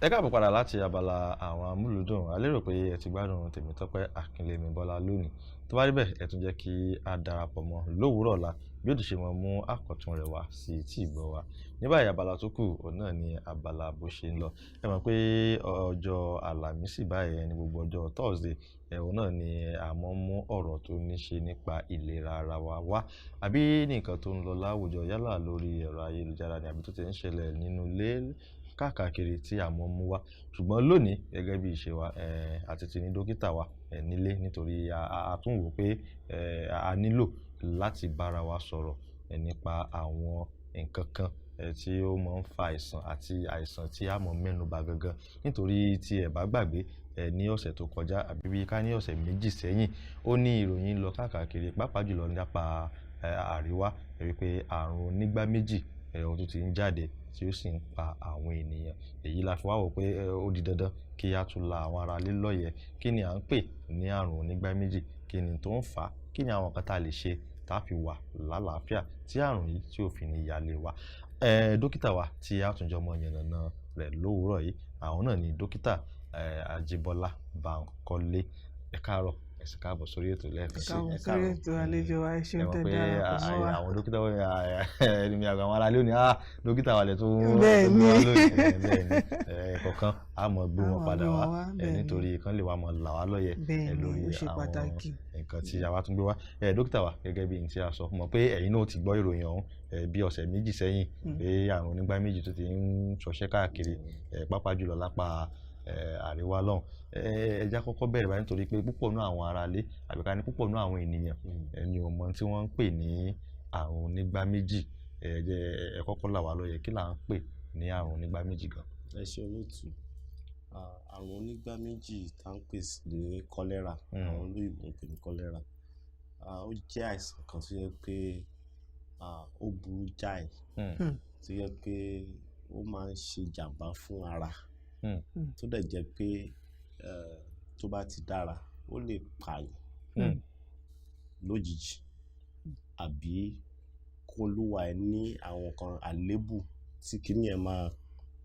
Ẹ káàbọ̀ padà láti abala àwọn amúlùdùn. A lérò pé ẹ ti gbádùn Tèmítọ́pẹ́ Akínlémibọ́lá lónìí. Tó bá rí bẹ́ẹ̀, ẹ tún jẹ́ kí a darapọ̀ mọ́ lówùúrọ̀ ọ̀la bí ó ti ṣe mọ́ mú àkọ́tún rẹ̀ wá sí etí ìgbọ́ wa. Ní báyìí, abala tó kù, òun náà ni abala bó ṣe ń lọ. Ẹ mọ̀ pé ọjọ́ Àlàmísì báyìí ní gbogbo ọjọ́ Thursday, òun náà ni a máa ń mú ọ̀rọ̀ tó ní ṣe nípa ìlera ara wa wá, àbí ní nǹkan tó ń lọ láwùjọ, yálà lórí ẹ̀rọ ayélujára ni àbí tó ti ń ṣẹlẹ̀ nínú ilé káàkiri tí a mọ̀ mú wá. Ṣùgbọ́n lónìí, gẹ́gẹ́ bí ìṣe wa, àti ti ní dókítà wa nílé, nítorí a tún wò pé a nílò láti bára wa sọ̀rọ̀ nípa àwọn nǹkan kan tí ó máa ń fa àìsàn àti àìsàn tí a mọ̀ mẹ́nu bà gangan. Nítorí tí ẹ bá gbàgbé, ní ọ̀sẹ̀ tó kọjá, àbí bí ká ní ọ̀sẹ̀ 2 sẹ́yìn, ó ní ìròyìn lọ káàkiri, pàápàá jùlọ nípa àríwá, wípé àrùn onígbá méjì ohun tó ti ń jáde tí ó sì ń pa àwọn ènìyàn. Èyí la fi wá wò pé ó di dandan kí a tún la àwọn ará ilé lọ́yẹ̀. Kí ni à ń pè ní àrùn onígbá méjì? Kí ni tó ń fà á? Kí ni àwọn nǹkan tá a lè ṣe tá a fi wà lálàáfíà tí àrùn yìí tí ò fi ní yálé wa? Dókítà wa tí a tún jọ mọ yànnàná rẹ̀ lówùúrọ̀ yìí, àwọn náà ni Dókítà Ajíbọ́lá Bánkọ́lé. Ẹ káàárọ̀, ẹ sì káàbọ̀ sórí ètò lẹ́ẹ̀kan sí. Káàbọ̀ sórí ètò, àlejò wa. Ẹ ṣeun tẹ́ darapọ̀ mọ́ wa. Àwọn dókítà wọn, ẹni mi àgbà àwọn aráalé ò ní dókítà wa lẹ tó Bẹ́ẹ̀ gbé ni. wa lónìí. Bẹ́ẹ̀ ni, kọ̀ọ̀kan a mọ̀ gbé wọn A mọ̀ padà gbé wá wọn wá, bẹ́ẹ̀ ni. nítorí kán lè wá mọ̀ là wá lọ́yẹ̀ Bẹ́ẹ̀ ni, lórí ó ṣe àwọn pàtàkì. nǹkan tí a wá tún gbé wá. Dókítà wa, gẹ́gẹ́ bí n tí a sọ, mọ̀ pé ẹ̀yin náà ti gbọ́ ìròyìn ọ̀hún bí ọ̀sẹ̀ 2 sẹ́yìn pé àrùn onígbá méjì tó ti ń ṣọṣẹ́ káàkiri, pàápàá jùlọ lápá àríwá lọ́hùn. Ẹ jẹ́ á kọ́kọ́ bẹ̀rẹ̀ báyìí, nítorí pé púpọ̀ nínú àwọn ará ilé, àbí ká ní púpọ̀ nínú àwọn ènìyàn ni ò mọ tí wọ́n ń pè ní àrùn onígbá méjì. Ẹ jẹ́ ẹ kọ́kọ́ là wá lóye, kí là ń pè ní àrùn onígbá méjì gan? Ẹ ṣé, olóòtú. Àrùn onígbá méjì tá ń pè ní cholera, àwọn olóyìnbo ń pè ní cholera. Ó jẹ́ àìsàn kan tó jẹ́ pé ó burú jáì, tó jẹ́ pé ó máa ń ṣe ìjàmbá fún ara, tó dẹ̀ jẹ́ pé tó bá ti dára, ó lè pààyàn lójijì, àbí kó lúwa ẹ ní àwọn kan àléébù tí kíní ẹ máa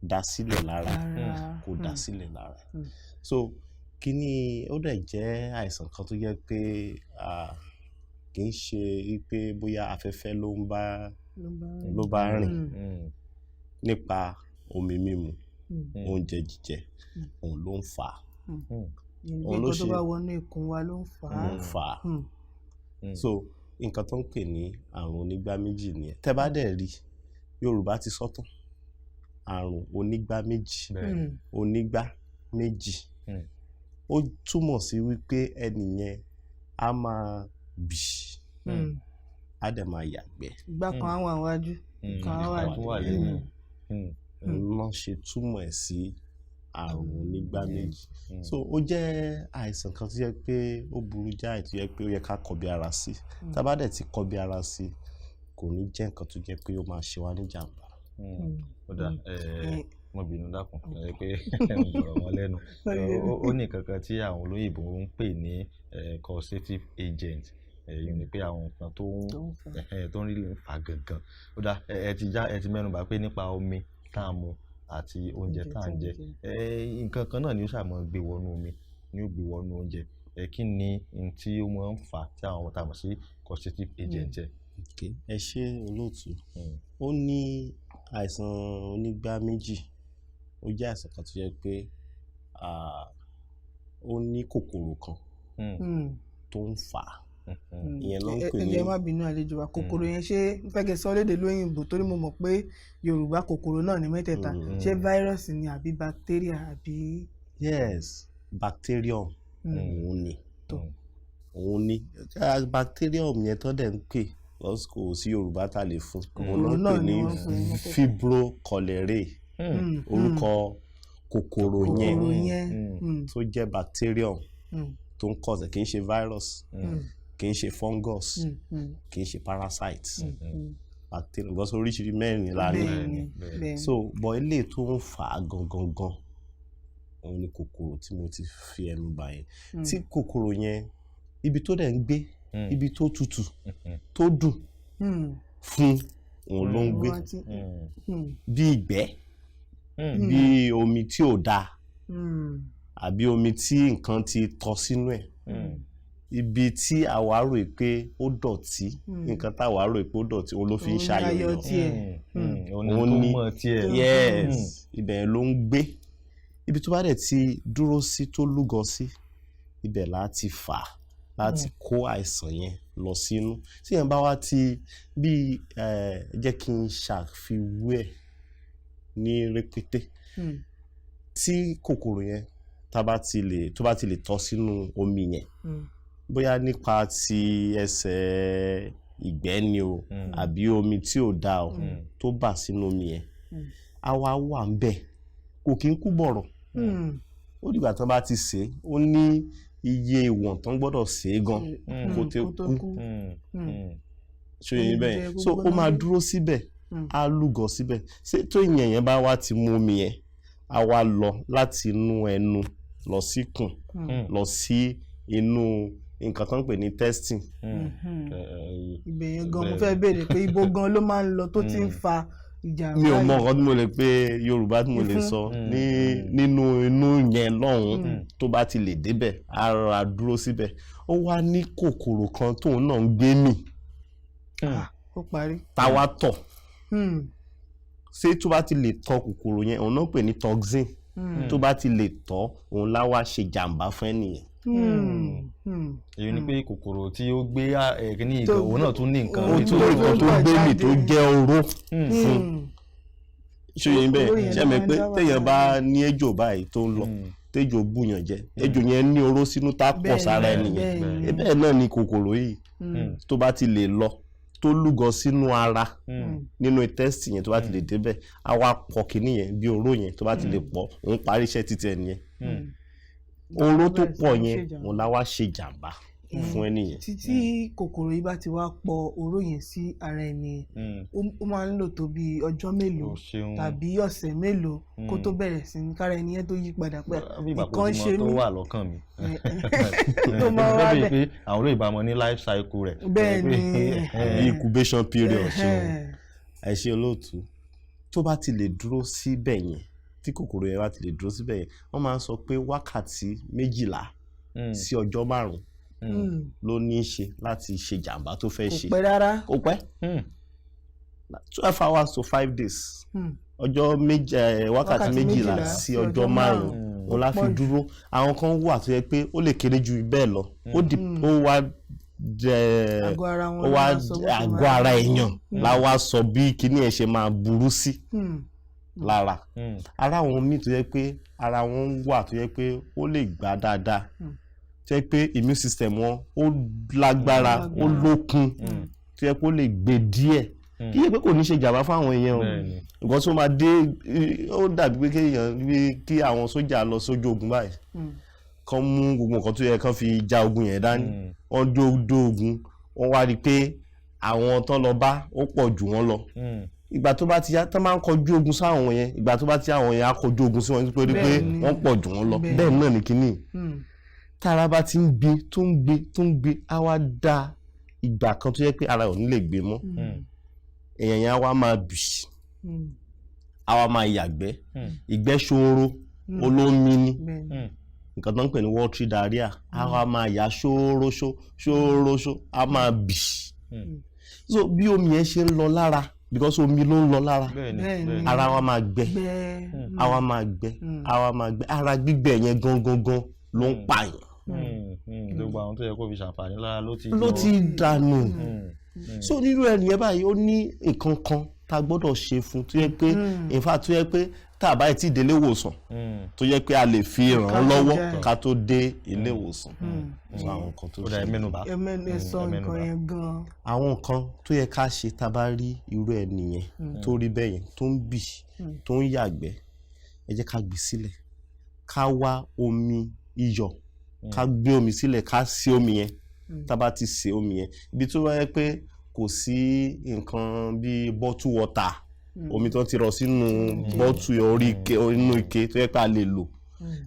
dá sílẹ̀ lára, Lára. kó dá sílẹ̀ lára. So kíní ó dẹ̀ jẹ́ àìsàn kan tó jẹ́ pé kì í ṣe pé bóyá afẹ́fẹ́ ló ń bá Ló bá rìn. ló bá rìn nípa omi mímu, oúnjẹ jíjẹ, òun ló ń fà á. Ìyẹn ni Òun pé ló nǹkan tó ṣe bá wọnú ikùn wa ló ń fà á. Ló ń fà á. So nǹkan tó ń pè ní àrùn onígbá méjì nìyẹn. Tẹ́ bá dẹ̀ rí, Yorùbá ti sọ tán, àrùn onígbá méjì. Onígbá méjì, ó túmọ̀ sí wípé ẹnìyẹn á máa bì, á dẹ̀ máa yàgbẹ́. Ìgbà kan á wà níwájú, ìkan á wà Ìkan tún wà lẹ́yìn. Òun náà ṣe túmọ̀ ẹ̀ sí àrùn onígbá méjì. So ó jẹ́ àìsàn kan tó jẹ́ pé ó burú jáì, tó jẹ́ pé ó yẹ ká kọbi ara sí. Tá bá dẹ̀ ti kọbi ara sí, kò ní jẹ́ nǹkan tó jẹ́ pé ó máa ṣe wá ní jàmbá. Ó dà, mo bínú, dákun, ẹ pé mo sọ̀rọ̀ wọn lẹ́nu. Ó ní nǹkan kan tí àwọn olóyìnbó ń pè ní causative agent. Èyí ni pé àwọn nǹkan tó ń Tó ń fà á. Tó ń really ń fà gangan. Ó dà, ẹ ti já, ẹ ti mẹ́nu bà pé nípa omi tá a mu àti oúnjẹ tá à ń jẹ. Nǹkan kan náà ni ó ṣáà máa gbé wọnú omi, ni ó gbé wọnú oúnjẹ. Kí ni ohun tí ó máa ń fà á tí àwọn tá a mọ̀ sí causative agent jẹ́? Okay. Ẹ ṣé, olóòtú. Ó ní àìsàn onígbá méjì, ó jẹ́ àìsàn kan tó jẹ́ pé ó ní kòkòrò kan tó ń fà á. Ìyẹn ló ń pè Ẹ ní jẹ́ má bínú, àlejò wa. Kòkòrò yẹn, ṣé n fẹ́ kẹ́ sọ lédè lóyìnbó, torí mo mọ̀ pé Yorùbá kòkòrò náà ní mẹ́tẹ̀ẹ̀ta. Ṣé fáírọ́ọ̀sì ni, àbí bacteria, àbí? Yes, bacterium. Òun ni. Tó. Òun ni. Bacterium yẹn tó dẹ̀ ń pè, because kò sí Yorùbá tá a lè fún. Òun ló Kòkòrò ń náà pè ni ní wọ́n pè ní mẹ́tẹ̀ẹ̀ta. Vibrio cholerae. Orúkọ kòkòrò yẹn Kòkòrò yẹn. Tó jẹ́ bacterium tó ń cause ẹ̀, kì í ṣe virus, kì í ṣe fungus, kì í ṣe parasite. Bacterium, because oríṣiríṣi mẹ́rin la ní. Bẹ́ẹ̀ni, bẹ́ẹ̀ni. So but eléyìí tó ń fà á gangan gan, òun ni kòkòrò tí mo ti fi ẹnu bà yẹn. Tí kòkòrò yẹn, ibi tó dẹ̀ ń gbé, ibi tó tutù, tó dùn fún òun ló ń gbé. Wọ́n ti Bí ìgbẹ́. Bí omi tí ò dáa àbí omi tí nǹkan ti tọ́ sínú ẹ̀, ibi tí àwa rò pé ó dọ̀tí, nǹkan táwa rò pé ó dọ̀tí, òun ló fi ń Òun ni ayọ̀ ṣàyọyọ. tiẹ̀. Òun ni Òun tó ni- mọ̀ tiẹ̀. Yes, ibẹ̀ ló ń gbé. Ibi tó bá dẹ̀ ti dúró sí, tó lúgọ sí, ibẹ̀ láti fà á láti kó àìsàn yẹn lọ sínú. Tí yẹn bá wá ti bí ẹ jẹ́ kí n ṣàfiwé ẹ̀ ní rẹpẹtẹ, tí kòkòrò yẹn tá bá ti lè tó bá ti lè tọ́ sínú omi yẹn, bóyá nípa ti ẹsẹ̀ ìgbẹ́ ni o, àbí omi tí ò dáa o, tó bà sínú omi yẹn, á wá wà ń bẹ̀, kò kí ń kú bọ̀rọ̀. Ó dìgbà tán bá ti sè é, ó ní iye ìwọ̀n tán gbọ́dọ̀ sè é gan kó tó kú. Ṣó yé yín bẹ́ẹ̀? Oúnjẹ So ó gbígbóná máa ní. dúró síbẹ̀, á lúgọ síbẹ̀. Ṣé tó ìyẹn yẹn bá wá ti mú omi yẹn, á wá lọ láti inú ẹnu lọ síkùn, lọ sí inú nǹkan tó ń pè ní intestine. Ibẹ̀ yẹn gan mo fẹ́ béèrè pé ibo gan ló máa ń lọ tó ti ń fa ìjàmbá Mi ò mọ yìí? nǹkan tí mo lè pe Yorùbá tí mo lè Ìfun. sọ ní nínú inú yẹn lọ́hùn-ún. Tó bá ti lè débẹ̀, á rọra dúró síbẹ̀. Ó wá ní kòkòrò kan tóun náà ń gbé mì, Ah, ó parí. táwa tọ̀. Ṣé tó bá ti lè tọ̀ kòkòrò yẹn, òun náà pè ní toxin, tó bá ti lè tọ̀, òun lá wá ṣe jàǹbá fún ẹnìyẹn. Èyí ni pé kòkòrò tí ó gbé kíní ìgbà òun náà tún ní nǹkan Ó ní tún ní nǹkan tó tó gbé mì tó jáde. jẹ́ oró fún. Ṣé yẹn bẹ́ẹ̀? Oró yẹn Ṣé ló mi máa ń pé dá téèyàn bá wàhálà. ní ejò báyìí tó ń lọ, téjò bùyàn jẹ, ejò yẹn ní oró sínú tá pọ̀ sára ẹnìyẹn. Bẹ́ẹ̀ náà ni kòkòrò yìí, tó bá ti lè lọ, tó lúgọ sínú ara, nínú intestine yẹn, tó bá ti lè débẹ̀, á wá pọ̀ kíní yẹn bí oró yẹn. Tó bá ti lè pọ̀, òun parí iṣẹ́ títí ẹ nìyẹn. Oró tó Bẹ̀rẹ̀ sí pọ̀ ní yẹn, ṣe ìjàmbá. òun lá wá ṣe jàǹbá fún ẹnìyẹn. Títí kòkòrò yìí bá ti wá pọ̀ oró yẹn sí ara ẹni, ó máa ń lò tó bí ọjọ́ mélòó O ṣeun. tàbí ọ̀sẹ̀ mélòó kó tó bẹ̀rẹ̀ sí ní kára ẹni yẹn tó yí padà pé Bí ìgbà nǹkan kó ṣe tó mí? wà lọ́kàn mi. Tó máa wá bẹ́ẹ̀ bẹ̀. pé àwọn olóyìnbá mọ ní life cycle rẹ̀. Bẹ́ẹ̀ ni. Bí incubation period. Ẹhẹ́n. Ẹ ṣe, olóòtú. Tó bá ti lè dúró síbẹ̀ yẹn, tí kòkòrò yẹn bá ti lè dúró síbẹ̀ yẹn, wọ́n máa ń sọ pé wákàtí 12 sí ọjọ́ 5 ló ní í ṣe láti ṣe jàǹbá tó fẹ́ Kò ṣe. pẹ́ rárá. Kò pẹ́. 12 hours to 5 days, ọjọ́ méjì, wákàtí Wákàtí 12 12 sí ọjọ́ 5, òun la fi Pọ̀ jù. dúró. Àwọn kan wà tó yẹ pé ó lè kéré ju bẹ́ẹ̀ lọ. Ó di ó wá jẹ Àgọ́ ara wọn ó ló wá máa sọ bó ṣe àgọ́ máa ara rí. èèyàn la wá sọ bí kíní ẹ̀ ṣe máa burú sí lára. Ara àwọn míì tó yẹ pé ara wọn wà tó yẹ pé ó lè gbà dáadáa, tó yẹ pé immune system wọn ó lágbára, ó lókun, tó yẹ pé ó lè gbé díẹ̀, kì í ṣe pé kò ní ṣe jàmbá fáwọn èèyàn o. Nǹkan tó máa dé, ó dàbí pé kéèyàn bí kí àwọn sójà lọ sójú ogun báyìí, kán mú gbogbo nǹkan tó yẹ kán fi ja ogun yẹn dání. Wọ́n dó ogun, wọ́n wá rí i pé àwọn tán lọ bá ó pọ̀ jù wọ́n lọ. Ìgbà tó bá ti yá, tán máa ń kọjú ogun sáwọn yẹn, ìgbà tó bá ti yá, àwọn yẹn á kọjú ogun sí wọn nítorí pé wọ́n pọ̀ jù wọ́n lọ. Bẹ́ẹ̀ náà ní kínní. Tára bá ti ń gbé, tó ń gbé, tó ń gbé, á wá dá ìgbà kan tó yẹ pé ara ò ní lè gbé mọ́. Èèyàn yẹn á wá máa bì, á wá máa yàgbẹ́, ìgbẹ́ ṣooro, olómi ni, nǹkan tó ń pè ní watery diarrhea. Á wá máa yà ṣóróṣó ṣóróṣó, á máa bì. So bí omi yẹn ṣe ń lọ lára, because omi ló ń lọ lára, ara wa máa gbẹ, Gbẹ. á wá máa gbẹ, á wá máa gbẹ. Ara gbígbẹ yẹn gangan gan ló ń pààyàn. Gbogbo àwọn tó yẹ kó fi ṣàǹfààní lára ló ti Ló yọ. ti dànù. So nírú ẹnìyẹn báyìí, ó ní nǹkan kan tá a gbọ́dọ̀ ṣe fún tó yẹ pé, in fact, tó yẹ pé tá a bá ti délé ìwòsàn, tó yẹ pé a lè fi ràn án Ká tó lọ́wọ́ ká tó dé ilé ìwòsàn. So àwọn nǹkan tó Ó dà, ṣe ẹ mẹ́nu bà. Ẹ mẹ́nu ẹ sọ Ẹ mẹ́nu nǹkan bà. yẹn gan. Àwọn nǹkan tó yẹ ká ṣe tá a bá rí irú ẹnìyẹn tó rí bẹ́ẹ̀ yẹn, tó ń bì, tó ń yàgbẹ́, ẹ jẹ́ ká gbé sílẹ̀, ká wá omi iyọ̀, ká gbé omi sílẹ̀, ká sè omi yẹn. Tá a bá ti sè omi yẹn, ibi tó bá yẹ pé kò sí nǹkan bíi bottle water, omi tó ti rọ sínú bottle orí ike, inú ike tó yẹ pé a lè lò,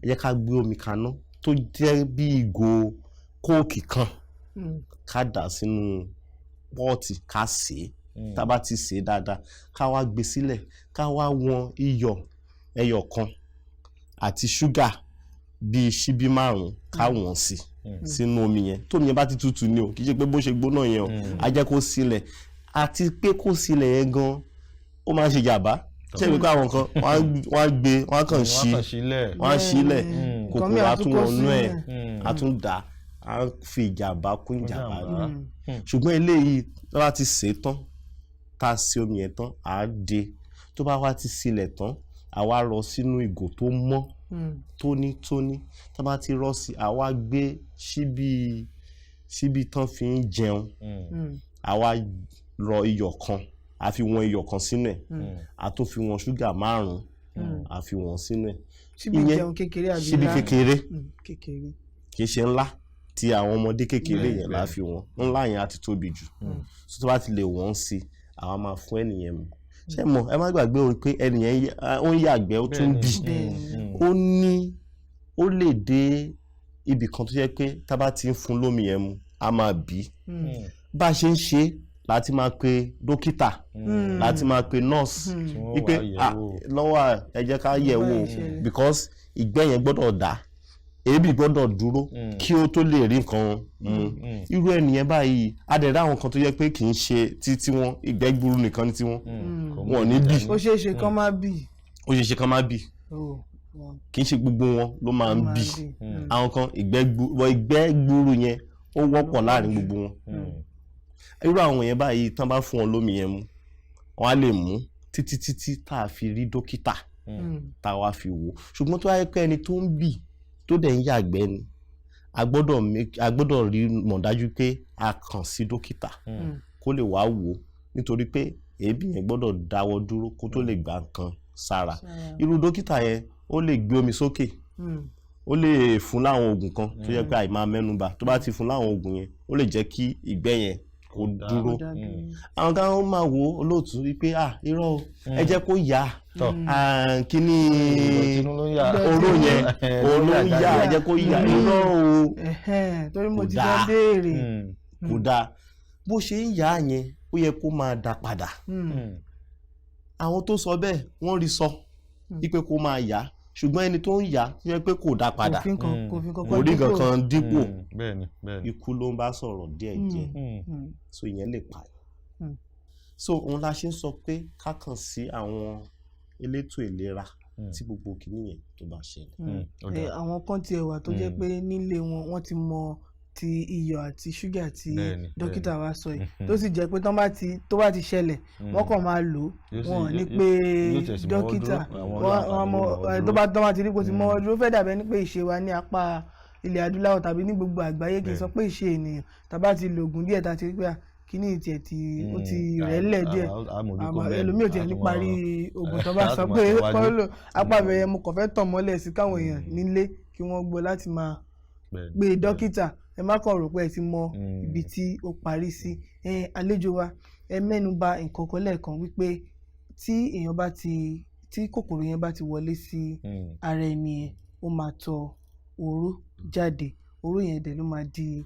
ẹ jẹ́ ká gbé omi kaná tó jẹ́ bí ìgò Coke kan, ká dà sínú pot, ká sè é. Tá a bá ti sè é dáadáa, ká wá gbé sílẹ̀, ká wá wọn iyọ̀. ẹyọ kan àti ṣúgà bíi ṣíbí 5 ká wọ̀n sí sínú omi yẹn. Tómi yẹn bá ti tutù ni o, kì í ṣe pé bó ṣe gbóná yẹn o, á jẹ́ kó sílẹ̀. Àti pé kó sílẹ̀ yẹn gan ó máa ń ṣe jàmbá. Ṣé ìwé pé àwọn kan wọ́n á gbé, wọ́n á kàn ṣí, wọ́n á sílẹ̀, kòkòrò á tún wọnú ẹ̀, á tún dà á, fi ìjàmbá kún ìjàmbá ni. Ṣùgbọ́n eléyìí, tó bá ti sè é tán, tá a sè omi yẹn tán, à á de. Tó bá wá ti sílẹ̀ tán, à wá rọ sínú ìgò tó mọ́ tónítóní. Tá bá ti rọ sí, à wá gbé ṣíbí, ṣíbí tán fi ń jẹun, à wá rọ iyọ̀ kan, a fi wọn iyọ̀ kan sínú ẹ̀, a tún fi wọn ṣúgà 5, a fi wọn sínú ẹ̀. Ṣíbí jẹun kékeré àbí ṣíbí ńlá? Kékeré. Kékeré. Kì í ṣe ńlá tí àwọn ọmọdé kékeré yẹn la fi wọn. Ńlá yẹn á ti tóbi jù. So tó bá ti lè wọ́n sí, àwa máa fún ẹnìyẹn mu. Ṣé mọ̀, ẹ má gbàgbé o pé ẹnìyẹn ó ń yàgbẹ́, ó tún bì, ó ní ó lè dé ibì kan tó jẹ́ pé tá bá ti ń fún lómi yẹn mu, a máa bì. Bá a ṣe ń ṣe láti máa pe dókítà, láti máa pe nọ́ọ̀sì wípé lọ́wọ́ ẹ jẹ́ ká yẹ̀ wò, because ìgbẹ́ yẹn gbọ́dọ̀ dà, èébì gbọ́dọ̀ dúró kí ó tó lè rí nǹkan mu. Irú ẹnìyẹn báyìí, a dẹ̀ rí àwọn kan tó yẹ pé kì í ṣe tí wọn ìgbẹ́ gbuuru nìkan ní tiwọn, wọn ò ní bì. Ó ṣeé ṣe kán má bì. Ó ṣeé ṣe kán má bì. Kì í ṣe gbogbo wọn ló máa ń bì. Àwọn kan, ìgbẹ́ gbuuru yẹn ó wọ́pọ̀ láàrin gbogbo wọn. Irú àwọn yẹn báyìí, tán bá fún wọn lómi yẹn mu, wọn á lè mú títí títí tá a fi rí dókítà, tá a wá fi wò. Ṣùgbọ́n tó wáyé pé ẹni tó ń bì tó dẹ̀ ń yàgbẹ́ ni, a gbọ́dọ̀ rí mọ̀ dájú pé a kàn sí dókítà kó lè wá wò ó, nítorí pé èébì yẹn gbọ́dọ̀ dáwọ́ dúró kó tó lè gba nǹkan sára. Irú dókítà yẹn, ó lè gbé omi sókè, ó lè fún láwọn oògùn kan tó yẹ pé àì máa mẹ́nuba. Tó bá ti fún láwọn oògùn yẹn, ó lè jẹ́ kí ìgbẹ́ yẹn kó dúró. Àwọn kan ó máa wo olóòtú wípé, ah, irọ́ o, ẹ jẹ́ kó yá kíní oró yẹn, òun ló ń yá, ẹ jẹ́ kó yá. Irọ́ o. Torí mo Kò ti dáa. fẹ́ béèrè. Kò dáa. Bó ṣe ń yá yẹn, ó yẹ kó máa dá padà. Àwọn tó sọ bẹ́ẹ̀, wọ́n rí sọ wípé kó máa yá, ṣùgbọ́n ẹni tó ń yá tó yẹ pé kò dá padà, Kò fi nǹkan, kò fi kò nǹkan rí dípò. kankan dípò, Bẹ́ẹ̀ni, bẹ́ẹ̀ni. ikú ló ń bá sọ̀rọ̀ díẹ̀ díẹ̀. So ìyẹn lè pa. So òun la ṣe ń sọ pé ká kàn sí àwọn elétò ìlera tí gbogbo kìíní yẹn tó bá ṣẹlẹ̀. Ó dáa. Àwọn kan tiẹ̀ wà tó jẹ́ pé nílé wọn, wọ́n ti mọ ti iyọ̀ àti ṣúgà tí dókítà wa sọ yìí, tó sì jẹ́ pé tó bá ti ṣẹlẹ̀, wọ́n kàn máa lò ó. Wọn ò ní pé Yóò tiẹ̀ sì mọ́wọ́ dókítà. dúró, àwọn Wọ́n ọlọ́pàá wọ́n mọ ló mọ́wọ́ dúró. tó bá ti rí pé ó ti mọ́wọ́ dúró, fẹ́ dàbẹ́ ní pé ìṣe wa ní apá ilẹ̀ adúláwọ̀ tàbí ní gbogbo àgbáyé, kì í sọ pé ìṣe ènìyàn, tàbá ti lo ògùn díẹ̀, tá ti rí pé kíní tiẹ̀ tí ó ti rẹ̀lẹ̀ díẹ̀, Àmójúkò àmọ́ bẹ́ẹ̀ ẹlòmíì ò tiẹ̀ ní parí oògùn tó bá á sọ tún máa pé tẹ̀wájú. kọ́ lò. Apá abẹ́yẹ, mo kàn fẹ́ tàn mọ́lẹ̀ sí káwọn èèyàn nílé kí wọ́n gbọ́ láti máa pé dókítà. Ẹ má kàn rò pé ẹ ti mọ ibi tí ó parí sí. Àlejò wa, ẹ mẹ́nu bà nǹkan kan lẹ́ẹ̀kan wípé tí èèyàn bá ti tí kòkòrò yẹn bá ti wọlé sí ara ẹni yẹn, ó máa tọ oró jáde. Oró yẹn dẹ̀ ló máa di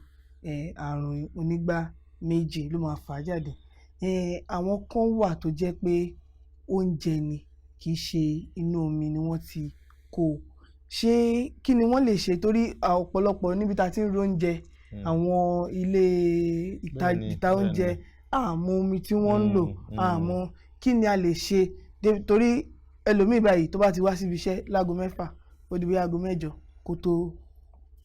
àrùn onígbá méjì, ló máa fà á jáde. Àwọn kan wà tó jẹ́ pé oúnjẹ ni, kì í ṣe inú omi ni wọ́n ti kó o. Ṣé kí ni wọ́n lè ṣe? Torí ọ̀pọ̀lọpọ̀ níbi tá a ti ń róúnjẹ, àwọn ilé ìta oúnjẹ, àmọ́ omi tí wọ́n ń lò, àmọ́ kí ni a lè ṣe. Torí ẹlòmíì báyìí, tó bá ti wá síbi iṣẹ́ láago 6, ó di bí aago 8 kó tó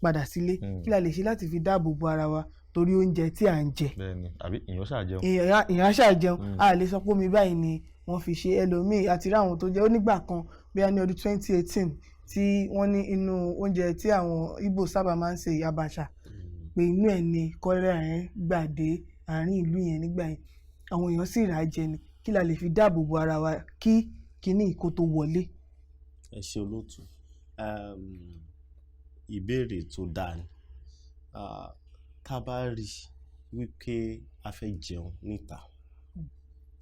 padà sílé. Kí la lè ṣe láti fi dáàbò bo ara wa torí oúnjẹ tí à ń jẹ? Bẹ́ẹ̀ni, àbí èèyàn ṣáà jẹun. Èèyàn ṣáà jẹun. A lè sọ pé omi báyìí ni wọ́n fi ṣe. Ẹlòmíì àti rí àwọn tó jẹ́ ó nígbà kan, bóyá ní ọdún 2018, tí wọ́n ní inú oúnjẹ tí àwọn Ìgbò sábà máa ń ṣe, abacha, pé inú ẹ̀ ni kọ́lẹ́rà yẹn gbà dé àárín ìlú yẹn nígbà yẹn. Àwọn èèyàn sì rà á jẹ ni. Kí la lè fi dáàbò bo ara wa kí kíní kó tó wọlé? Ẹ ṣe, olóòtú. Ìbéèrè tó dáa ni. Tá a bá rí wípé a fẹ́ jẹun níta,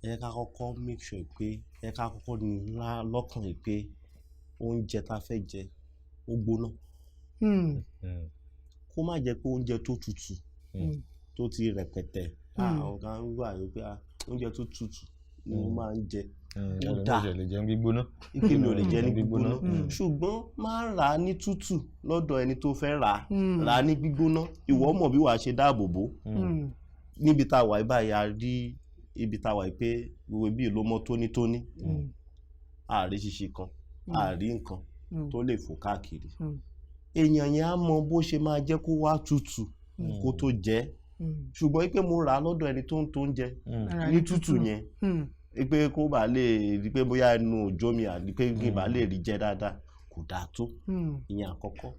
ẹ jẹ́ ká kọ́kọ́ make sure pé, ẹ jẹ́ ká kọ́kọ́ ní lọ́kàn yìí pé oúnjẹ tá a fẹ́ jẹ ó gbóná. Kó má jẹ́ pé oúnjẹ tó tutù, tó ti rẹpẹtẹ. Àwọn kan wà wípé oúnjẹ tó tutù ni mo máa ń jẹ. Ó Ẹlòmíì dáa. ò lè jẹun gbígbóná. Ike mi ò lè jẹ ní Gbígbóná. gbígbóná, ṣùgbọ́n máa rà á ní tútù lọ́dọ̀ ẹni tó fẹ́ rà á. Rà á ní gbígbóná, ìwọ mọ̀ bí wàá ṣe dáàbò bò. Níbi tá a wà yìí báyìí, a rí ibi tá a wà yìí pé gbogbo ibi ló mọ́ tónítóní. Ààrí ṣíṣe kan, ààrí nǹkan tó lè fò káàkiri. Èèyàn yẹn á mọ bó ṣe máa jẹ́ kó wá tútù kó tó jẹ. Ṣùgbọ́n pé mo rà á lọ́dọ̀ ẹni tó ń tó ń jẹ Ara ní tútù yẹn, pé kó bàa lè rí pé bóyá ẹnu òjò mi àbí pé kí n bàa lè rí jẹ dáadáa, kò dáa tó. Ìyẹn àkọ́kọ́.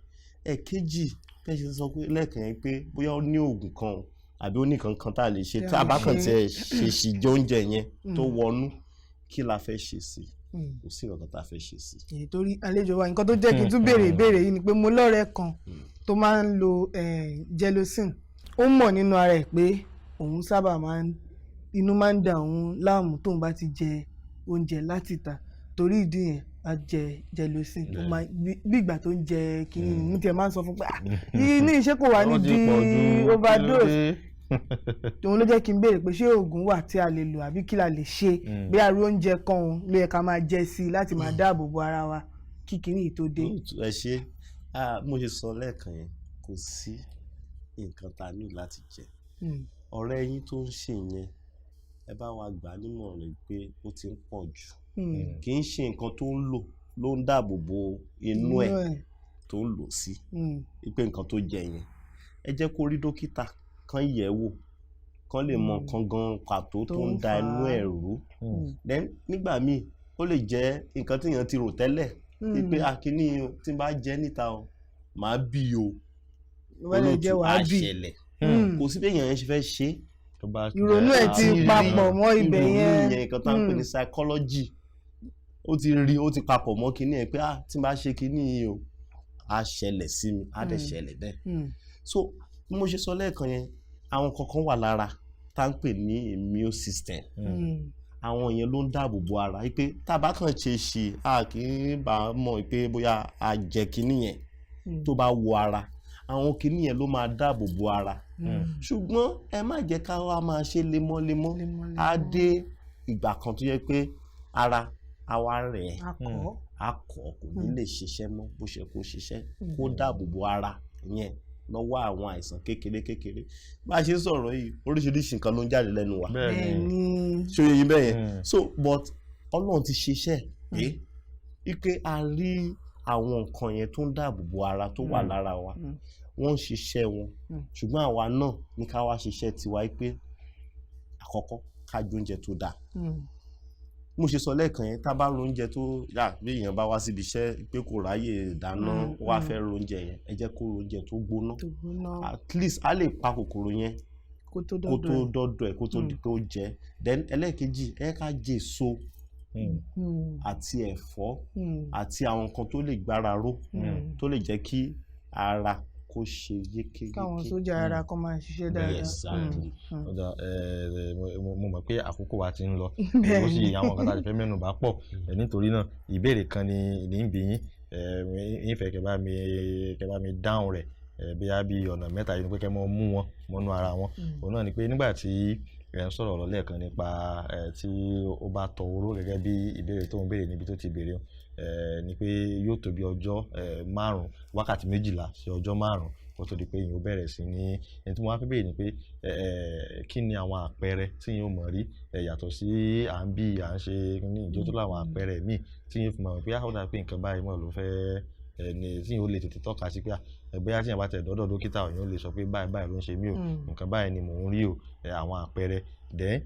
Ẹ̀kejì, bẹ́ẹ̀ ṣe sọ pé lẹ́ẹ̀kan yẹn pé bóyá ó ní oògùn kan o, àbí ó ní nǹkan kan tá a lè ṣe Tí a tá a lè bá kàn ṣe. tiẹ̀ ṣe sì jẹ oúnjẹ yẹn tó wọnú, kí la fẹ́ ṣe sí i? Kò sí nǹkan kan tá a fẹ́ ṣe sí i. Èyí torí àlejò wa, nǹkan tó jẹ́ kí n tún béèrè ìbéèrè yìí ni pé mo lọ́rẹ̀ẹ́ kan tó máa ń lo gelocin. Ó mọ̀ nínú ara ẹ̀ pé òun sábà máa ń inú máa ń da òun láàmú tóun bá ti jẹ oúnjẹ láti ìta. Torí ìdí yẹn, á jẹ gelocin. Ó máa bí ìgbà tó ń jẹ kínní ni. Mo tiẹ̀ máa ń sọ fún pé, "Ah, ní iṣẹ́ kò wá ní Ó ti di pọ̀ jù, kí ló overdose." dé? Òun ló jẹ́ kí n béèrè pé ṣé oògùn wà tí a lè lò àbí kí la lè ṣe, bí arú oúnjẹ kan òun ló yẹ ká máa jẹ sí i láti máa dáàbò bo ara wa kí kinní yìí tó dé. Ẹ ṣe. Ah, mo ṣe sọ lẹ́ẹ̀kan yẹn, kò sí nǹkan tá a ní láti jẹ. Ọ̀rẹ́ yín tó ń ṣe yẹn, ẹ bá wa gbà á nímọ̀ràn pé ó ti ń pọ̀ jù. Kì í ṣe nǹkan tó ń lò ló ń dáàbò bo inú ẹ̀ tó ń lò sí pé nǹkan tó jẹ yẹn. Ẹ jẹ́ kó rí dókítà kan yẹ̀ wò, kán lè mọ nǹkan gan pàtó tó tó ń ń da inú fà á. ẹ̀ rú. Then nígbà míì, ó lè jẹ́ nǹkan tí èèyàn ti rò tẹ́lẹ̀ pé akíní o, tí n bá jẹ níta o, màá bì o. Ló bá lè jẹ́ Olóòtú, wàá á bì. ṣẹlẹ̀. Mm. Kò sí bí èèyàn yẹn ṣe fẹ́ ṣe é. Tó bá Ìrònú ẹ̀ ti Ti rí papọ̀ mọ́ ibẹ̀ ìrònú yẹn. yẹn, nǹkan tá à ń pè ní psychology, ó ti rí, ó ti papọ̀ mọ́ kinní yẹn pé, ah, tí n bá ṣe kinní yìí o, á ṣẹlẹ̀ sí mi, á dẹ̀ ṣẹlẹ̀ bẹ́ẹ̀. So bí mo ṣe sọ lẹ́ẹ̀kan yẹn, àwọn kankan wà lára tá à ń pè ní immune system. Àwọn yẹn ló ń dáàbò bo ara wípé tá a bá kàn ṣe ṣe, a kì í bá mọ̀ pé bóyá a jẹ kinní yẹn, tó bá wọ ara, àwọn kinní yẹn ló máa dáàbò bo ara. Ṣùgbọ́n ẹ má jẹ́ ká wá máa ṣe lemọ́lemọ́. Lemọ́lemọ́. Á dé ìgbà kan tó yẹ pé ara á wá rẹ̀ ẹ́, Akọ. á kọ̀, kò ní lè ṣiṣẹ́ mọ́ bó ṣe kó ṣiṣẹ́, kó dáàbò bo ara yẹn lọ́wọ́ àwọn àìsàn kékeré kékeré. Bá a ṣe ń sọ̀rọ̀ yìí, oríṣiríṣi nǹkan ló ń jáde lẹ́nu wa. Bẹ́ẹ̀ni. Ṣé ó yé yín bẹ́ẹ̀ yẹn? Mm. So but Ọlọ́run ti ṣiṣẹ́ pé wípé a rí àwọn nǹkan yẹn tó ń dáàbò bo ara tó wà lára wa, wọ́n ń ṣiṣẹ́ wọn. Ṣùgbọ́n àwa náà ní ká wá ṣiṣẹ́ tiwa pé àkọ́kọ́, ká jẹ oúnjẹ tó dáa. Mo ṣe sọ lẹ́ẹ̀kan yẹn, tá a bá ro oúnjẹ tó yà, bí èèyàn bá wá síbi iṣẹ́ pé kò ráyè dáná, ó wá fẹ́ ro oúnjẹ yẹn, ẹ jẹ́ kó ro oúnjẹ tó gbóná. Tó gbóná. At least á lè pa kòkòrò yẹn kó tó kó tó dọ́dọ̀ ẹ̀. Dọ́dọ̀ ẹ̀, kó tó di pé ó jẹ. Then ẹlẹ́ẹ̀kejì, ẹ ká jẹ èso àti ẹ̀fọ́ àti àwọn nǹkan tó lè gbára ró, tó lè jẹ́ kí ara kó ṣe yékéyéké. Káwọn sójà ara kan máa ṣiṣẹ́ dáadáa. Exactly. Ó dáa, mo mọ̀ pé àkókò wa ti ń lọ. Bẹ́ẹ̀ni. Ó sì àwọn nǹkan tá a ti fẹ́ mẹ́nu bà pọ̀. Nítorí náà, ìbéèrè kan ni ní ń bi yín. Ń fẹ́ kẹ́ bá mi dáhùn rẹ̀ bóyá bí ọ̀nà mẹ́ta yìí ni pé kẹ́ mọ́ mú wọn mọ́nú ara wọn. Òun náà ni pé nígbà tí ẹ ń sọ̀rọ̀ lọ lẹ́ẹ̀kan nípa tí ó bá tọ oró, gẹ́gẹ́ bí ìbéèrè tó ń béèrè níbi tó ti béèrè, ni pé yóò tó bí ọjọ́ 5, wákàtí 12 sí ọjọ́ 5 kó tó di pé èèyàn ó bẹ̀rẹ̀ sí ní. Ẹni tí mo wá fẹ́ béèrè ni pé kí ni àwọn àpẹẹrẹ tí èèyàn ó mọ̀ rí, yàtọ̀ sí à ń bí à ń ṣe ní ìjọ tó láwọn àpẹẹrẹ míì tí èèyàn fi mọ̀ pé ó dà pé nǹkan báyìí mọ̀ ló fẹ́ ní tí èèyàn ó lè tètè tọ́ka sí pé bóyá tí èèyàn bá tẹ̀ dọ́dọ̀ dókítà, èèyàn ó lè sọ pé báyìí báyìí ló ń ṣe mí o, nǹkan báyìí ni mò ń rí o, àwọn àpẹẹrẹ. Then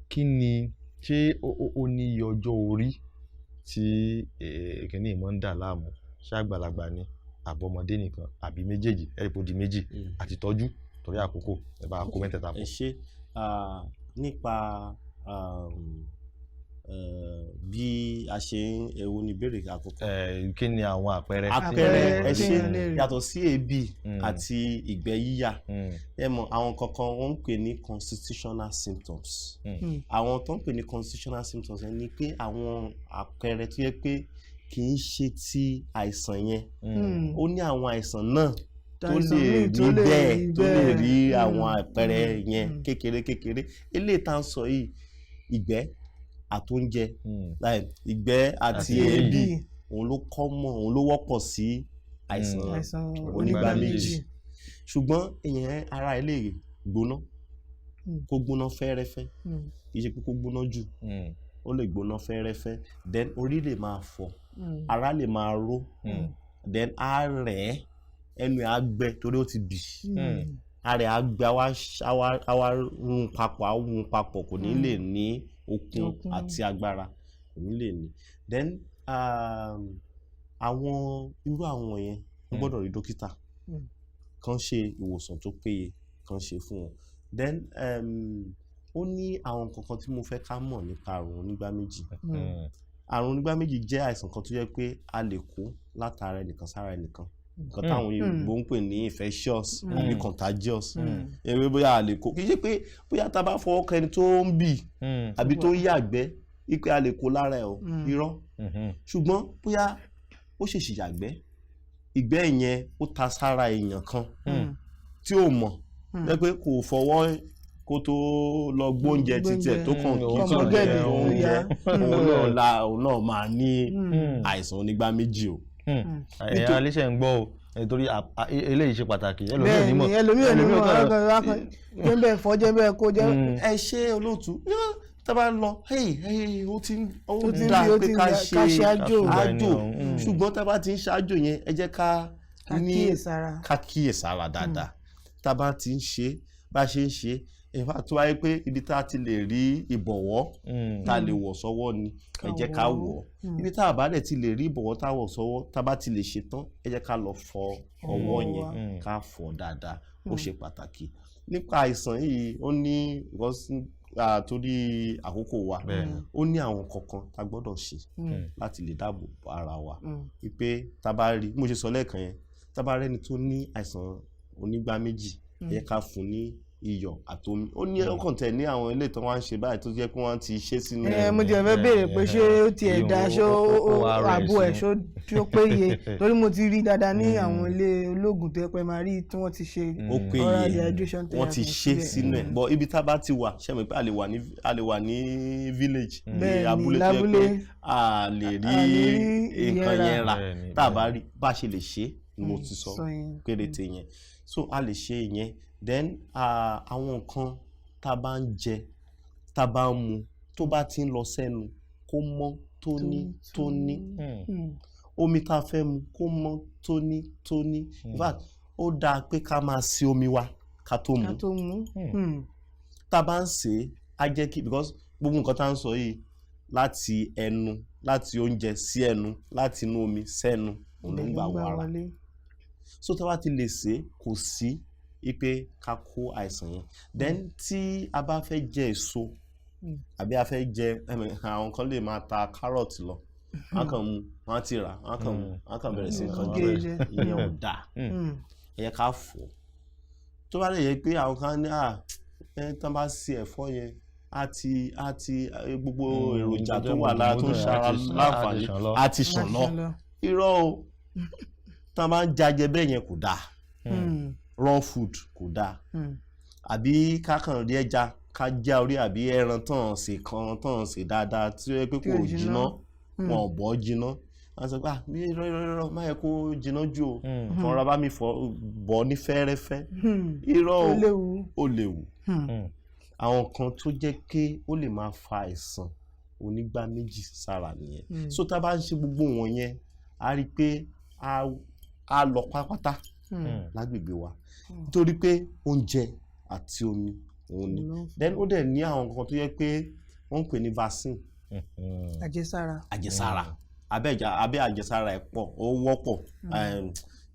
kí ni, ṣé ó ní iye ọjọ́ orí tí kíní yìí máa ń dà láàmú? Ṣé àgbàlagbà ni àbọ̀mọdé nìkan àbí méjèèjì? Ẹ rí pé ó di méjì àti tọ́jú torí àkókò, ẹ bá kó mẹ́tẹ̀ẹ̀ta Ẹ pọ̀. ṣe. Nípa bí a ṣe ń, èwo ni ìbéèrè àkọ́kọ́? Kí ni àwọn àpẹẹrẹ? Àpẹẹrẹ, ẹ ṣe. Téèyàn lè rí. Yàtọ̀ sí èébì àti ìgbẹ́ yíyà, ẹ mọ̀ àwọn kankan wọ́n ń pè ní constitutional symptoms. Àwọn tó ń pè ní constitutional symptoms ẹ ni pé àwọn àpẹẹrẹ tó yẹ pé kì í ṣe ti àìsàn yẹn. Ó ní àwọn àìsàn náà tó Àìsàn lè míì tó rí lè bẹ́ẹ̀, rí tó lè bẹ́ẹ̀. rí àwọn àpẹẹrẹ yẹn kékeré kékeré. Eléyìí tá à ń sọ yìí, ìgbẹ́ àtóúnjẹ, like ìgbẹ́ àti Àti èébì, èébì. òun ló common, òun ló wọ́pọ̀ sí àìsàn Àìsàn onígbá onígbá méjì. méjì. Ṣùgbọ́n èèyàn ara ẹ̀ lè gbóná, kó gbóná fẹ́ẹ́rẹ́fẹ́, kì í ṣe pé kó gbóná jù. Ó lè gbóná fẹ́ẹ́rẹ́fẹ́, then orí lè máa fọ́, ara lè máa ró, then á rẹ̀ ẹ́, ẹnu ẹ̀ á gbẹ torí ó ti bì, ara ẹ̀ á gbẹ, á wá rún papọ̀, á rún papọ̀, kò ní lè ní okun Okun. àti agbára, kò ní lè ní. Then àwọn irú àwọn yẹn, wọ́n gbọ́dọ̀ rí dókítà kàn ṣe ìwòsàn tó péye, kàn ṣe fún wọn. Then ó ní àwọn nǹkan kan tí mo fẹ́ ká mọ̀ nípa àrùn onígbá méjì. Àrùn onígbá méjì jẹ́ àìsàn kan tó jẹ́ pé a lè kó látara ẹnìkan sára ẹnìkan, nǹkan táwọn òyìnbó ń pè ní infectious àbí contagious. Ewé bóyá a lè kó, kì í ṣe pé bóyá tá a bá fọwọ́ kan ẹni tó ń bì àbí tó ń yàgbẹ́ wípé a lè kó lára ẹ̀ o. Irọ́. Ṣùgbọ́n bóyá ó ṣèṣì yàgbẹ́, ìgbẹ́ yẹn ó ta sára èèyàn kan tí ò mọ̀, jẹ́ pé kò fọwọ́ kó tó lọ gbóúnjẹ títí ẹ̀ tó kàn kí Ó tó kàn jẹ jẹ oúnjẹ, oúnjẹ. òun náà máa ní àìsàn onígbá méjì o. Ẹ̀yin aléṣẹ́ ń gbọ́ o, nítorí eléyìí ṣe pàtàkì. Ẹlòmíì ò ní mọ̀. Bẹ́ẹ̀ni, ẹlòmíì ò ní mọ̀. Ẹlòmíì Jẹ́ bẹ́ẹ̀ fọ́, jẹ́ bẹ́ẹ̀ kó jẹ́. Ẹ ṣe olóòtú, tá a bá lọ, hey hey, ó ti ń ó Ó ti ń dáa bí, ó pé ti ń ká dá- ṣe ká ṣe àjò. àjò. Mm. Ṣùgbọ́n tá a bá ti ń ṣáájò yẹn, ẹ jẹ́ ká Ká ní kíyèsára. ká kíyèsára dáadáa tá a bá ti ń ṣe, bá a ṣe ń ṣe. In fact, tó wáyé pé ibi tá a ti lè rí ìbọ̀wọ́ tá a lè wọ̀ sọ́wọ́ ni, ẹ jẹ́ ká wọ̀. wọ̀. Ibi tá a bá dẹ̀ ti lè rí ìbọ̀wọ́ tá a wọ̀ sọ́wọ́, tá a bá ti lè ṣe tán, ẹ jẹ́ ká lọ fọ ọwọ́ Ọwọ́ yẹn wa. Ká fọ dáadáa, ó ṣe pàtàkì. Nípa àìsàn yìí, ó ní because, torí àkókò wa, ó ní àwọn kankan tá a gbọ́dọ̀ ṣe láti lè dáàbò bo ara wa, wípé tá a bá rí, bí mo ṣe sọ lẹ́ẹ̀kan yẹn, tá a bá rẹ́ni tó ní àìsàn onígbá méjì, ẹ jẹ́ ká fún ní iyọ̀ àtomi. Ó ní ọkàn tẹ̀ ní àwọn ilé tí wọ́n á ń ṣe báyìí tó jẹ́ pé wọ́n ti ṣe sínú. Ẹ mo tiẹ̀ fẹ́ béèrè pé ṣé ó tiẹ̀ da, ṣé ORS ààbò ẹ̀ ni. ṣó tí ó péye, torí mo ti rí dáadáa ní àwọn ilé ológun tó yẹ pé máa rí tí wọ́n ti ṣe Ó péye. oral dehydration Wọ́n ti therapy ṣe síbẹ̀. sínú ẹ̀, but ibi tá a bá ti wà, ṣe mọ̀ pé a lè wà ní village, ní Bẹ́ẹ̀ni, abúlé tó yẹ lábúlé. pé a lè rí A lè rí nǹkan ìyẹn yẹn rà. Tá a bá rí bá a ṣe lè ṣe ni mo ti sọ Sọ yẹn. péréte yẹn. So a lè ṣe ìyẹn. Then àwọn nǹkan tá a bá ń jẹ, tá a bá ń mu, tó bá ti ń lọ sẹ́nu, kó mọ́ tóní tóní. Omi tá a fẹ́ mu, kó mọ́ tóní tóní. In fact, ó dáa pé ká máa ṣe omi wa ká tó mu. Ká tó mú. Tá a bá ń sè é, á jẹ́ kí, because gbogbo nǹkan tá à ń sọ yìí, láti ẹnu, láti oúnjẹ sí ẹnu, láti inú omi sẹ́nu, òun ló ń gbà wọ ara. Wọlé. So tá a bá ti lè sè é, kò sí ipe ká kó àìsàn yẹn. Then tí a bá fẹ́ jẹ èso àbí a fẹ́ jẹ àwọn kan lè máa ta carrot lọ, wọ́n kàn mú, wọ́n á ti rà, wọ́n kàn mú, wọ́n kàn bẹ̀rẹ̀ sí nǹkan Gé jẹ. jẹ. Ìyẹn ò dáa. Ẹ yẹ ká fọ̀. Tó bá lè yẹ pé àwọn kan ní à ẹ tán bá ṣe ẹ̀fọ́ yẹn, á ti gbogbo èròjà tó wà lára tó ń mùdùnmúdùn ṣara á ti láǹfààní ṣàn lọ. á ti ṣàn lọ. Irọ́ o. Tán bá ń jajẹ bẹ́ẹ̀ yẹn, kò dáa. Raw food kò dáa. Àbí ká kàn rí ẹja, ká já orí, àbí ẹran tán ṣe kan tán ṣe dáadáa tí ó yẹ pé Tí kò ò jiná. jiná, wọn ò bọ́ jiná, wọ́n sọ pé ah, mi irọ́, irọ́, irọ́, má yẹ kó jiná jù o, fọnra bá mi fọ bọ́ ní fẹ́rẹ́fẹ́. Irọ́ Ó o. léwu. Ó léwu. Àwọn kan tó jẹ́ pé ó lè máa fa àìsàn onígbá méjì sára nìyẹn. So tá a bá ń ṣe gbogbo wọn yẹn, a rí i pé a lọ pátápátá lágbègbè wa, nítorí pé oúnjẹ àti omi òun ni. Then ó dẹ̀ ní àwọn nǹkan tó yẹ pé wọ́n ń pè ní vaccine. Àjẹsára. Àjẹsára, abẹ́ àjẹsára ẹ̀ pọ̀, ó wọ́pọ̀.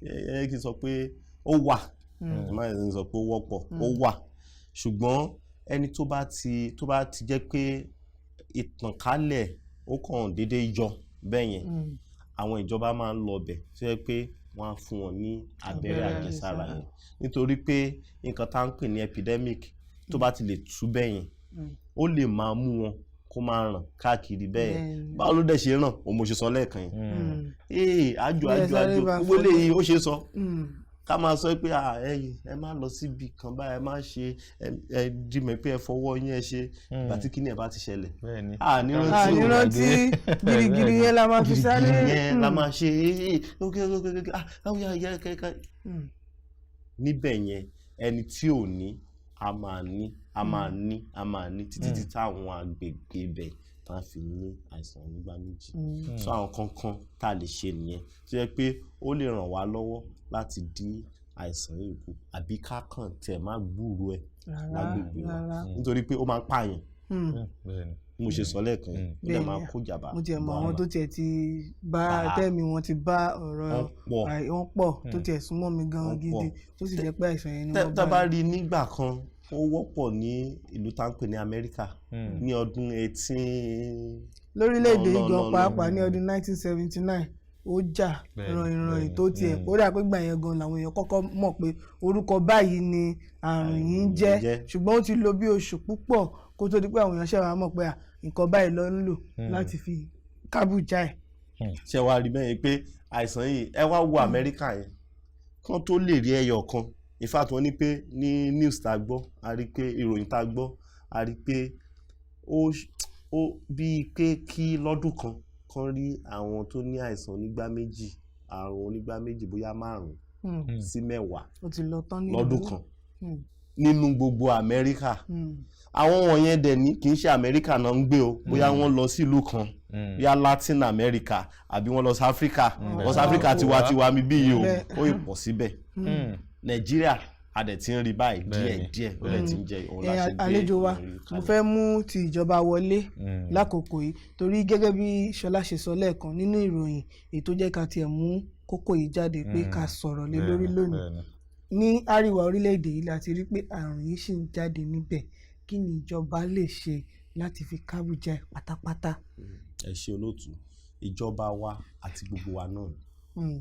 Ẹ kí n sọ pé ó wà, ẹ má yẹn sọ pé ó wọ́pọ̀, ó wà. Ṣùgbọ́n ẹni tó bá ti jẹ́ pé ìtànkálẹ̀ ó kàn déédéé yọ bẹ́ẹ̀ yẹn, àwọn ìjọba máa ń lọ bẹ̀ tó yẹ pé wọ́n á fún wọn ní abẹ́rẹ́ Abẹ́rẹ́ àjẹsára àjẹsára. yẹn, nítorí pé nǹkan tá à ń pè ní epidemic, tó bá ti lè tú bẹ́ẹ̀ yẹn, ó lè máa mú wọn kó máa ràn káàkiri bẹ́ẹ̀ yẹn. Báwo ló dẹ̀ ṣe ràn? Òun mo ṣe sọ lẹ́ẹ̀kan yẹn. Ee, àjò Bí ẹ àjò sáré àjò bá gbogbo fọ́ eléyìí ó ṣe sọ. Ká máa sọ pé, "Ah, ẹ̀yin ẹ má lọ síbi kan báyìí, ẹ má ṣe, ẹ dì mọ́ pé ẹ fọwọ́ yín, ẹ ṣe." Ìgbà tí kíní ẹ bá ti ṣẹlẹ̀, a ní a rántí ní o. rántí. Girigiri yẹn la máa fi sáré. Girigiri yẹn la máa ṣe. Ok ok ok, ah, oh yeah yeah okay okay. Níbẹ̀ yẹn, ẹni tí ò ní a máa ní, a máa ní, a máa ní títí tí táwọn agbègbè ibẹ̀ tá a fi ní àìsàn onígbá méjì. So àwọn kankan tá a lè ṣe nìyẹn tó yẹ pé ó lè ràn wá lọ́wọ́ láti dín àìsàn yìí kù, àbí ká kàn tiẹ̀ má gbúròó ẹ̀ Rárá, lágbègbè wa, rárá. nítorí pé ó máa ń pààyàn. Bí mo ṣe sọ lẹ́ẹ̀kan yẹn, ó dẹ̀ máa kó jàmbá Mo tiẹ̀ mọ bá àwọn wa. tó tiẹ̀ ti bá Bá. tẹ́mi wọn ti bá ọ̀rọ̀ Wọ́n pọ̀. Wọ́n pọ̀ tó tiẹ̀ súnmọ́ mi gan Wọ́n gidi, pọ̀. tó sì jẹ́ pé àìsàn yẹn ni wọ́n Tẹ́ bá bá ní. rí i nígbà kan, ó wọ́pọ̀ ní ìlú tá ń pè ní Amẹ́ríkà ní ọdún 18 Lórílẹ̀‐èdè lọ, yìí lọ, gan lọ, pàápàá, ní ọdún 1979, ó jà ràn ìràn tó tiẹ̀ ó dà pé gbà yẹn gan làwọn èèyàn kọ́kọ́ mọ̀ pé orúkọ báyìí ni àrùn yìí ń jẹ́. Jẹ́. Ṣùgbọ́n ó ti lò bí oṣù púpọ̀ kó tó di pé àwọn èèyàn ṣẹ̀ wá mọ̀ pé, à, nǹkan báyìí ló ń lò láti fi kábùjá ẹ̀. Ṣé wàá rí bẹ́ẹ̀ pé àìsàn yìí, ẹ wá wo Amẹ́ríkà yẹn, kán tó lè rí ẹyọ kan, in fact wọ́n ní pé ní news tá a gbọ́, a rí pé ìròyìn tá a gbọ́, a rí pé ó bíi pé kí lọ́dún kan kán rí àwọn tó ní àìsàn onígbá méjì, àrùn onígbá méjì, bóyá 5 sí 10 Ó ti lọ tán ní lọ́dún ìlú. kan nínú gbogbo Amẹ́ríkà. Àwọn wọ̀nyẹn dẹ̀ ní kì í ṣe Amẹ́ríkà náà ń gbé o, bóyá wọ́n lọ sílùú kan, bóyá Latin America àbí wọ́n lọ sí Africa. Wọ́n sí Africa tiwantiwa mi bí yìí o, ó ì pọ̀ síbẹ̀. Nàìjíríà, a dẹ̀ ti ń rí báyìí díẹ̀ díẹ̀, ó dẹ̀ ti ń jẹ́ òun la ṣe gbé Àlejò wa, ìròyìn mo kalẹ̀. fẹ́ mú ti ìjọba wọlé lákòókò yìí, torí gẹ́gẹ́ bí Ṣọlá ṣe sọ lẹ́ẹ̀kan nínú ìròyìn èyí tó jẹ́ ká tiẹ̀ mú kókó yìí jáde pé ká sọ̀rọ̀ lé lórí lónìí, ní àríwá orílẹ̀-èdè yìí la ti rí pé àrùn yìí ṣì ń jáde níbẹ̀. Kí ni ìjọba lè ṣe láti fi kábùjá ẹ̀ pátápátá? Ẹ ṣe, olóòtú. Ìjọba wa àti gbogbo wa náà ni.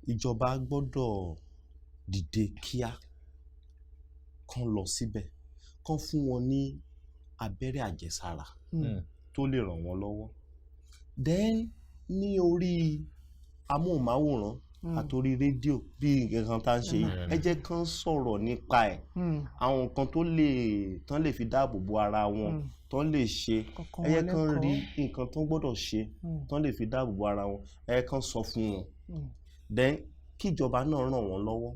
Ìjọba gbọ́dọ̀ dìde kíá, kán lọ síbẹ̀, kán fún wọn ní abẹ́rẹ́ àjẹsára tó lè ràn wọ́n lọ́wọ́. Then ní orí amóhùnmáwòrán àtòrí rédíò, bí nǹkan kan tá à ń ṣe yìí, ẹ jẹ́ kán sọ̀rọ̀ nípa ẹ̀, àwọn nǹkan tó lè tán lè fi dáàbò bo ara wọn, tán lè ṣe. Kọ̀ọ̀kan Ẹ jẹ́ wọn kán rí lẹ́kọ̀ọ́. nǹkan tó gbọ́dọ̀ ṣe tán lè fi dáàbò bo ara wọn, ẹ jẹ́ kán sọ fún wọn. Then kíjọba náà ràn wọ́n lọ́wọ́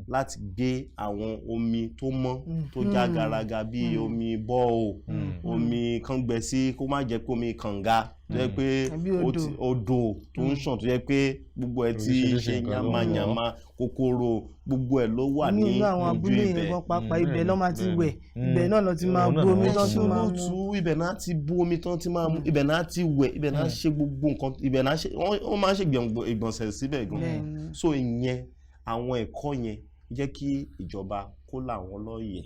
láti gbé àwọn omi tó mọ́, tó já garaga, bíi omi borehole, omi kan gbẹ sí, kó má jẹ́ pé omi kànga tó jẹ́ pé Àbí ó odò. Odò tó ń ṣàn, tó jẹ́ pé gbogbo ẹ̀ ti Oríṣiríṣi ṣe nǹkan ló ń wọ̀. yamayama, kòkòrò, gbogbo ẹ̀ ló wà ní Ní inú àwọn ojú abúlé yẹn ibẹ̀. gan pàápàá, ibẹ̀ ló máa ti wẹ̀, ibẹ̀ náà ló ti máa Òun náà bu ni omi wọ́n tó ti ti mú. máa mu. Olóòtú, ibẹ̀ náà ti bu omi tán ti máa mu, ibẹ̀ náà ti wẹ̀, ibẹ̀ náà ṣe gbogbo nǹkan, ibẹ̀ náà ṣe, wọ́n máa ń ṣe ìgbọ̀nsẹ̀ síbẹ̀ gan. So ìyẹn, àwọn ẹ̀kọ́ yẹn, jẹ́ kí ìjọba kó làwọn lọ́yẹ̀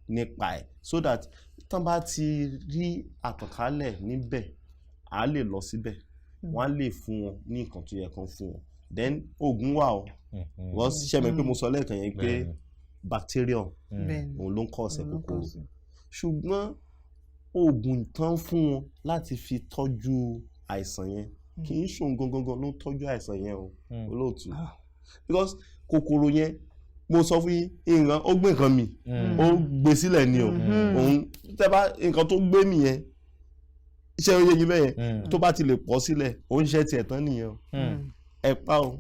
nípa ẹ̀, so that tán bá ti rí àtànkálẹ̀ níbẹ̀, á lè lọ síbẹ̀, wọ́n á lè fún wọn ní nǹkan tó yẹ kán fún wọn. Then oògùn wà o. Wọ́n ṣe mi pé mo sọ lẹ́ẹ̀kan yẹn pé bacterium òun ló ń cause Òun ló ń kòkòrò, cause. ṣùgbọ́n oògùn tán fún wọn láti fi tọ́jú àìsàn yẹn, kì í ṣòun gangan ló ń tọ́jú àìsàn yẹn o, olóòtú. Because kòkòrò yẹn, mo sọ fún yín, nǹkan ó gbé nǹkan mì, ó gbé sílẹ̀ ni o. Òun tẹ́ bá nǹkan tó gbé mì yẹn, iṣẹ́ oyè yín bẹ́yẹn, tó bá ti lè pọ̀ sílẹ̀, ó ń ṣe tiẹ̀ tán nìyẹn o. Ẹ pa o,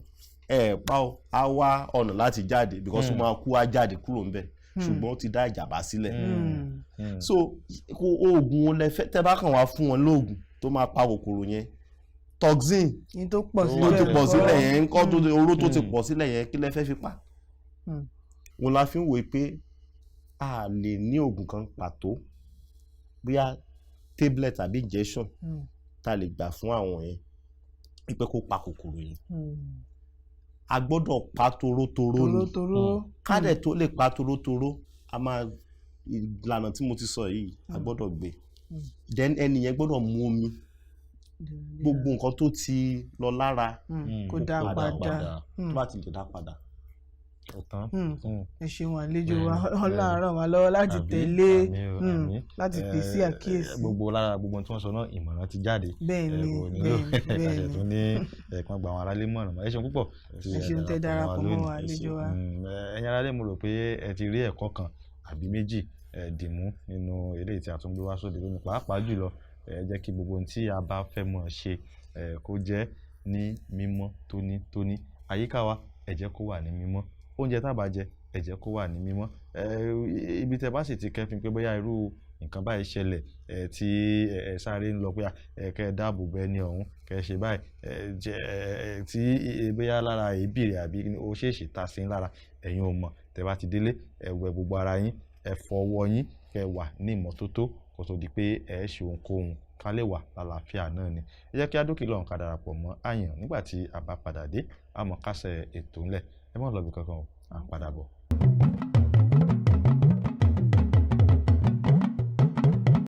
ẹ pa o, á wá ọ̀nà láti jáde, because ó máa kú, á jáde kúrò ńbẹ̀, ṣùgbọ́n ó ti dá ìjàmbá sílẹ̀. So kó oògùn wo lẹ fẹ́ tẹ́ bá kàn wá fún wọn lóògùn tó máa pa kòkòrò yẹn, toxin Ní tó pọ̀ tó sílẹ̀ ti pọ̀ ńkọ́? sílẹ̀ yẹn ńkọ́, tó oró tó ti pọ̀ sílẹ̀ yẹn, kí lẹ fẹ́ fi pa? Òun la fi ń wòye pé a lè ní oògùn kan pàtó, bóyá tablet àbí injection, tá a lè gbà fún àwọn yẹn wípé kó pa kòkòrò yẹn. A gbọ́dọ̀ pa torótoró ni. Torótoró. Ká dẹ̀ tó lè pa torótoró, a máa ìlànà tí mo ti sọ yìí, a gbọ́dọ̀ gbé. Then ẹni yẹn gbọ́dọ̀ mu omi, gbogbo nǹkan tó ti lọ lára Kó dá padà padà. Tó bá ti lè dá padà, Ó tán. Ẹ ṣeun àlejò wa. Bẹ́ẹ̀ni, Ọlọ́run ràn wá lọ́wọ́ láti Àmín, tẹ̀lé, àmín o, àmín. láti pè sí àkíyèsí. Gbogbo lára gbogbo tí wọ́n sọ náà, ìmọ̀ràn ti jáde. Bẹ́ẹ̀ ni, Kò nílò bẹ́ẹ̀ ni, kàṣẹ bẹ́ẹ̀ ni. tún ní ẹ̀kan gba àwọn aráalé mọ̀ràn mọ́. Ẹ ṣeun púpọ̀ tí Ẹ ṣeun tẹ́ darapọ̀ mọ́ wa, lónìí. àlejò wa. Ẹ̀yin aráalé, mo rò pé ẹ ti rí ẹ̀kọ́ kan àbí méjì dìmú nínú eléyìí tí a tún gbé wá sóde lónìí. Pàápàá jùlọ, ẹ jẹ́ kí gbogbo ohun tí a bá fẹ́ mọ̀ ṣe kó jẹ́ ní mímọ́ tónítóní. Àyíká wa, ẹ jẹ́ kó wà ní mímọ́. Oúnjẹ tá a bá jẹ, ẹ jẹ́ kó wà ní mímọ́. Ibi tẹ́ bá sì ti kẹ́fín pé bóyá irú nǹkan báyìí ṣẹlẹ̀, tí ẹ sáré ń lọ pé kẹ́ ẹ dáàbò bo ẹni ọ̀hún, kẹ́ ẹ ṣe báyìí, ẹ jẹ́ tí bóyá lára èébì rẹ̀ àbí ó ṣèèṣì ta sí lára, ẹ̀yin ò mọ̀, tẹ́ bá ti délé, ẹ wẹ gbogbo ara yín, ẹ fọ ọwọ́ yín, kẹ́ ẹ wà ní ìmọ́tótó kó tó di pé ẹ ṣe ohunkóhun, ká lè wà lálàáfíà náà ni. Ẹ jẹ́ kí á dókè lọ́hùn, ká darapọ̀ mọ́ àyàn. Nígbà tí a bá padà dé, a mọ̀ kásẹ̀ ètò ńlẹ̀. Ẹ má lọ ibì kankan o, à ń padà bọ̀.